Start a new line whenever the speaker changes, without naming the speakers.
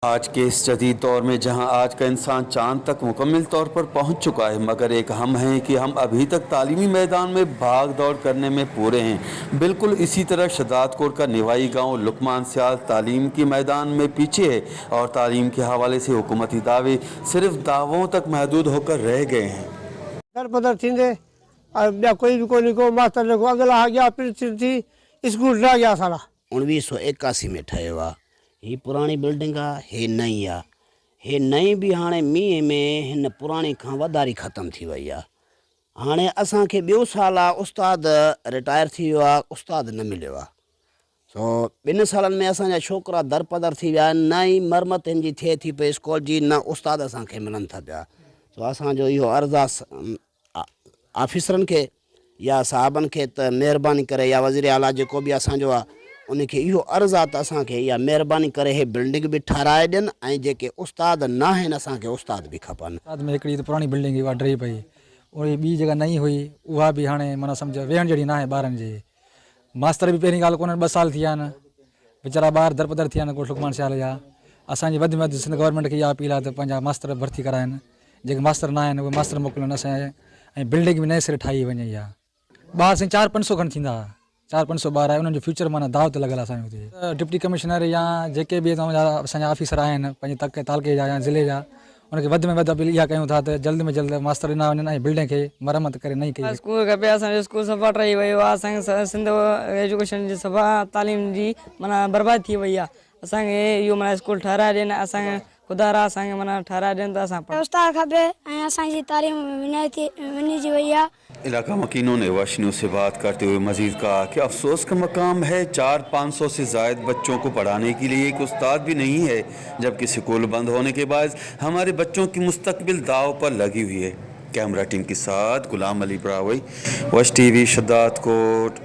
आज के इस जदीद दौर में जहां आज का इंसान चांद तक मुकम्मल तौर पर पहुंच चुका है, मगर एक हम हैं कि हम अभी तक तालीमी मैदान में भाग दौड़ करने में पूरे हैं। बिल्कुल इसी तरह शहदादकोट का निवाई गांव लुकमान सियाल तालीम के मैदान में पीछे है और तालीम के हवाले से हुकूमती दावे सिर्फ दावों तक महदूद होकर रह गए हैं।
दरबदर थींदे ऐं ॿिया कोई बि कोन्हे को मास्तर जेको अॻिला अॻियां प्रिंसिपल थी स्कूल न अॻियां असांजा।
1981 ۾ ٺهيو آ. هي پراڻي بلڊنگ آ، هي نئين آ. هي نئين به هاڻي مينهن ۾ هن پراڻي کان وڌاري ختم ٿي وئي آ. هاڻي اسان کي ٻيو سال آ استاد رٽائر ٿي ويو آ، استاد نه مليو آ. سو ٻن سالن ۾ اسان جا ڇوڪرا درپدر ٿي ويا آهن، نه ئي مرمت هن جي ٿئي ٿي پئي اسڪول جي، نه استاد اسان کي ملن ٿا پيا. سو اسان جو اهو عرض آ آفيسرن کي يا صاحبن کي ته مهرباني ڪري يا وزير اعليٰ جيڪو به اسان جو آ ان کي اهو عرض آ ته اسان کي اها مهرباني ڪري هي بلڊنگ به ٺهرائي ڏين ۽ جيڪي استاد ناهن اسان کي استاد به کپن.
بعد ۾ هڪڙي ته پراڻي بلڊنگ هئي اها ڊهي پئي وري ٻي جيڪا نئين هئي اها به هاڻي معنيٰ سمجهه ويهڻ جهڙي ناهي ٻارن جي ماستر به پهرين ڳالهه ڪونهن ٻه سال ٿي ويا آهن ويچارا ٻار درپدر ٿي ويا آهن ڳوٺ لقمان سيال جا اسان جي وڌ ۾ وڌ سنڌ گورنمينٽ کي اها اپيل آهي ته پنهنجا ماستر ڀرتي ڪرائن جيڪي ماستر نه آهن اهي ماستر موڪلن اسان جي ۽ بلڊنگ به نئين سر ٺاهي وڃي اها ٻار سائين چار پنج سو کن ٿيندا چار پنج سو ٻار آهي انهن جو فيوچر معنيٰ داء تي لڳل آهي اسان جو هتي ڊپٽي ڪمشنر يا جيڪي به توهان جا اسان جا آفيسر آهن پنهنجي تڪ تعلقي جا يا ضلعي جا ان کي وڌ ۾ وڌ اپيل اها ڪيون ٿا ته جلد ۾ جلد ماستر ڏنا وڃن ۽ بلڊنگ کي مرمت ڪري نئين ڪئي وڃي.
اسڪول کپي اسان جو اسڪول صفا ٺهي ويو آهي اسان کي سنڌ ايجوڪيشن جي صفا تعليم جي معنيٰ برباد ٿي وئي آهي اسان کي اهو معنيٰ اسڪول ٺهرائي ڏين اسان کي خدا را اسان کي معنيٰ ٺهرائي ڏين ته اسان پڙهون.
استاد کپي ۽ اسان جي تعليم وڃائي ٿي وڃجي وئي آ.
इलाका मकीनों ने वश न्यूज़ से बात करते हुए मजीद कहा कि अफसोस का मकाम है 400-500 से ज़ायद बच्चों को पढ़ाने के लिए एक उस्ताद भी नहीं है, जबकि स्कूल बंद होने के बाद हमारे बच्चों की मुस्तकबिल दाव पर लगी हुई है। कैमरा टीम के साथ गुलाम अली ब्रावई, वश टीवी, शहदादकोट।